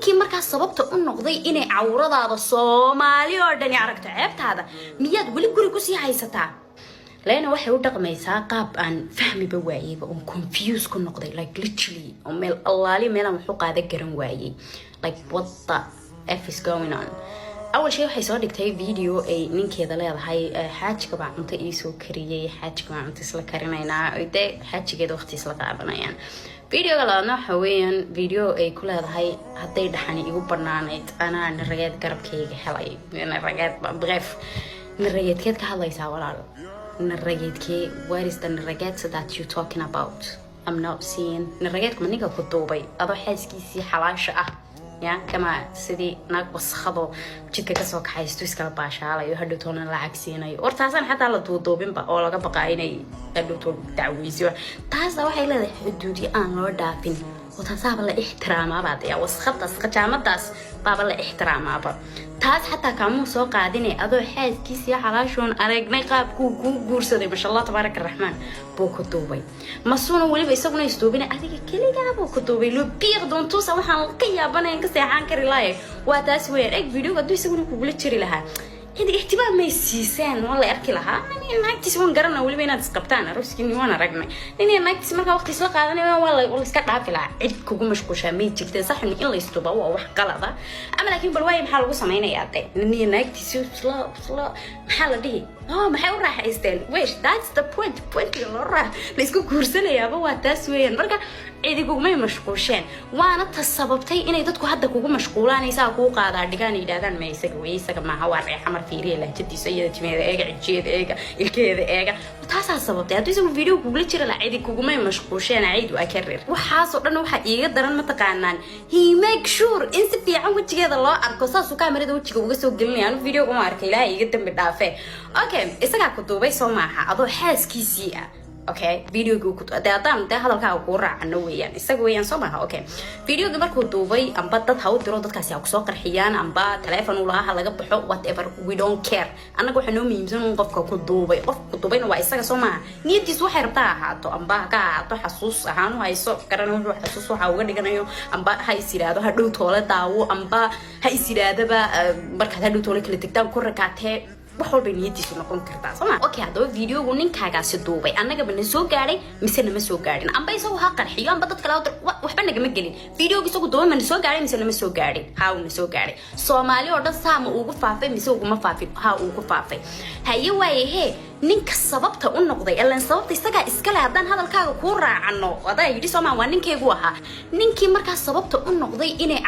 Ninkii markaa sababta u noqday inay cawradaada Soomaali oo dhani aragto, ceebtaada, miyaad weli guri kusii haysataa? Leena waxay u dhaqmaysaa qaab aan fahmiba waayeyba, oon confuse ku noqday, like literally, oo meel allaali meelaan wax u qaada garan waayey. Like, what the f is going on? Awal shay, waxay soo dhigtay video ay ninkeeda leedahay, "Xaajiga baa cunto iisoo kariyey, xaajiga baa cunto isla karinaynaa." Dee xaajigeeda waqti isla qaadanayaan. Videoga labaadna waxa weeyaan video ay ku leedahay, "Hadday dhaxani igu banaanayd, anaa nirageed garabkayga helay, nirageed." Bref, nirageedkeed ka hadlaysaa, walaal? Nirageedkee? Where is the nirageed that you talking about? I'm not seeing nirageedkuma. Ninka ku duubay adoo xaaskiisii xalaasha ah ya kama sidii naag waskhado jidka kasoo kaxaysto iskala baashaalayo, hadhowtoona lacag siinayo. War taasaan xataa la duuduubinba oo laga baqaa inay hadhowtoo dacweysiyo. Taasa waxay leedahay xuduudyo aan loo dhaafin, oo taasaaba la ixtiraamaaba. Dee waskhadaas, qajaamadaas baaba la ixtiraamaaba. Taas xataa kaamuu soo qaadine, adoo xaaskiisii xalaashoon aragnay qaabkuu kuu guursaday, masha Allah, tabaaraka raxmaan, buu ku duubay. Masuuna weliba isaguna isduubina, adiga keligaa buu ku duubay. Loo biiq doontuusa waxaan ka yaabanayan ka seexaan kari lahay waa taas weeyaan. Eg, videoga hadduu isaguna kugula jiri lahaa, cid ihtimaam may siiseen, waa la arki lahaa. Nin naagtiis waan garana, weliba inaad isqabtaan, arooskiini waan aragnay. Nin naagtiis markaa waqti isla qaadanaya waa la iska dhaafi lahaa, cid kugu mashquushaa may jirteen. Saxun in la istuba waa wax qalada ama, laakiin bal waayo, maxaa lagu samaynayaa? De nin naagtiis isla, maxaa la dhihi? Oh, maxay u raaxaysteen? Wish, that's the point. Pointiga loo raa la isku guursanayaaba waa taas weeyaan. Marka cidi kugumay mashquusheen, waana ta sababtay inay dadku hadda kugu mashquulaan, isaa kuu qaadaa dhigaan, yidhahdaan, "Ma isaga wey? Isaga maaha, waa reexa mar. Fiiriya lahjadiisa, iyada timeeda eega, cijiyeeda eega, ilkeeda eega." Taasaa sababtay. Hadduu isagu video kugula jira la, cidi kugumay mashquusheen. Ciid waa karir. Waxaasoo dhan waxaa iiga daran, mataqaanaan, he make sure in si fiican wejigeeda loo arko, saasuu kaamirada wejiga uga soo gelinaya. Anu video kuma arkay, Ilaahay iiga dambi dhaafe. Okay, isagaa ku duubay, soo maaha, adoo xaaskiisii ah? Okay, videogii ku de haddaan dee hadalkaaga kuu raacano weeyaan, isaga weeyaan, soo maaha? Okay, videogii markuu duubay, amba dad ha u diro, dadkaasi ha kusoo qarxiyaan, amba teleefon uu lahaa ha laga baxo, whatever, we don't care. Annaga waxaa noo muhiimsan un qofka ku duubay. Qofka ku duubayna waa isaga, soo maaha? Niyadiisu waxay rabtaa ha ahaato, amba ha ka ahaato xasuus ahaan u hayso garana, wuxuu xasuus waxa uga dhiganayo, amba ha is yidhaahdo hadhow toole daawo, amba ha is yidhaahdaba markaad hadhow toole kala tegtaan ku rakaatee, wax walbay niyadiisu noqon kartaa, soo ma? Okay, haddaba videogu ninkaagaasi duubay annagaba na soo gaadhay mise nama soo gaadhin? Amba isagu ha qarxiyo, amba dad kale waxba nagama gelin. Videogu isagu duubay ma na soo gaadhay mise nama soo gaadhin? Ha, uu na soo gaadhay. Soomaali oo dhan saama ugu faafay mise uguma faafin? Ha, ugu faafay. Haye, waaye hee, ninka sababta u noqday ilan sababta isagaa iskale. Haddaan hadalkaaga kuu raacano, adaa yidhi, soomaa, waa ninkaygu ahaa ninkii markaa sababta u noqday inay